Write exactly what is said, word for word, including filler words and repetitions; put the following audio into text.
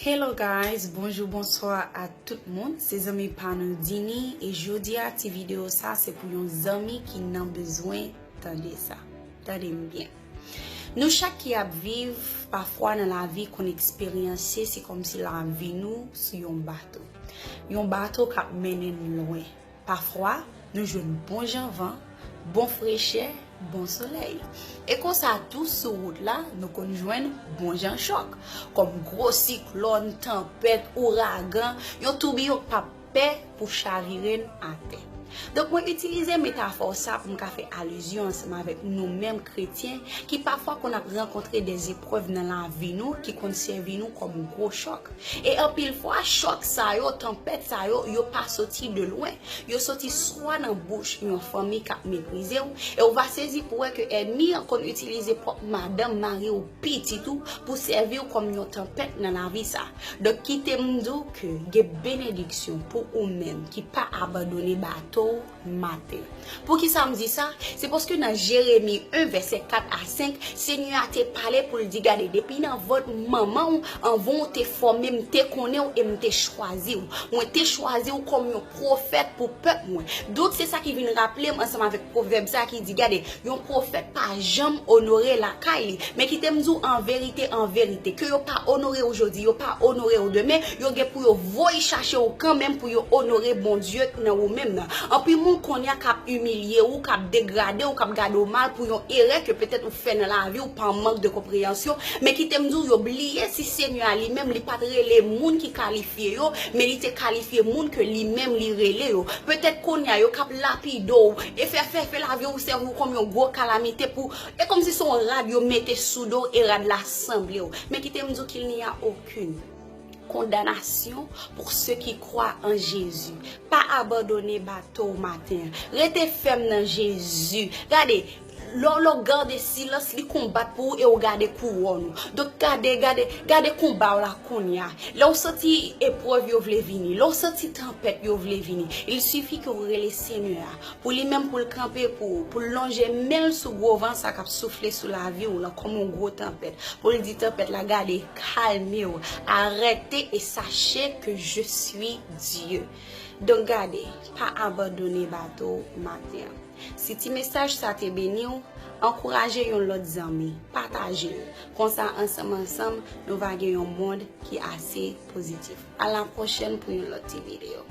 Hello guys, bonjou, bonswa a tout moun. Se zanmi pa nou Dini e jodi a ti videyo sa se pou yon zanmi ki nan bezwen tande sa. Tande m byen. Nou chak ki ap viv, pafwa nan lavi konn eksperyanse se kòmsi lavi nou sou yon bato. Yon bato k ap mennen n lwen. Pafwa, nou jwenn bon jan van, bon frechè, bon solèy. E konsa tou sou wout la, nou konn jwenn bon jan chòk, kòm gwo siklòn, tanpèt, ouragan, yon toubiyon k p ap pè pou chavire n atè. Donk mwen itilize metafò sa pou m ka fè alizyon ansanm avèk nou menm kretyen ki pafwa konn ap rankontre de eprèv nan lavi nou ki konn sèvi nou kòm gwo chòk. E anpil fwa, chòk sa yo, tanpèt sa yo, yo pa soti de lwen. Yo soti swa nan bouch yon fanmi k ap meprize w, e w va sezi pou wè ke ènmi an konn itilize pwòp madanm, mari w, pitit ou pou sèvi w kòm yon tanpèt nan lavi sa. Donk kite m di w ke gen benediksyon pou ou menm ki pa abandone bato w maten. Poukisa m di sa? Se paske nan Jeremi en vèsè kat a senk, Senyè a te pale pou l di, gade, depi nan vant manman w, anvan w te fòme m, te konnen w e m te chwazi w. Mwen te chwazi w kòm yon pwofèt pou pèp mwen. Donk se sa ki vin raple m ansanm avèk pwovèb sa ki di, gade, yon pwofèt pa janm onore lakay li. Men kite m di w an verite, an verite, ke yo pa onore w jodi, yo pa onore w demen, yo gen pou yo voye chache w kanmenm pou yo onore Bondye nan ou menm nan. Anpil moun kounye a k ap imilye w, k ap degrade w, k ap gade w mal pou yon erè ke petèt ou fè nan lavi w pa mank de konpreyansyon, men kite m di w, yo bliye si Senyè a li menm li pa t rele moun ki kalifye yo, men li te kalifye moun ke li menm li rele yo. Petèt kounye a yo k ap lapide w, e fè, fè, fè lavi w sèvi w kòm yon gwo kalamite pou, e kòmsi se yon rad yo mete sou do w e rad la sanble w. Men kite m di w, qu'il n'y a aucune condamnation pour ceux qui croient en Jésus. Pa abandone bato w maten an. Rete fèm nan Jezi. Gade, lè w, lè w gade silans, li konbat pou ou e w gade kouwòn ou. Donk gade, gade, gade konba w la kounye a. Lè w santi eprèv yo vle vini, lè w santi tanpèt yo vle vini, il suffit ke w rele Senyè a, pou li menm pou l kanpe pou ou, pou l lonje men l sou gwo van sa k ap soufle sou lavi w lan kòm yon gwo tanpèt, pou l di tanpèt la, gade, kalme w, arrêtez et sachez que je suis Dieu. Donk gade, pa abandone bato w maten an. Si ti mesaj sa te beni w, ankouraje yon lòt zanmi, pataje l. Konsa ansanm ansanm, nou va gen yon mond ki ase pozitif. A la pwochèn pou yon lòt ti videyo.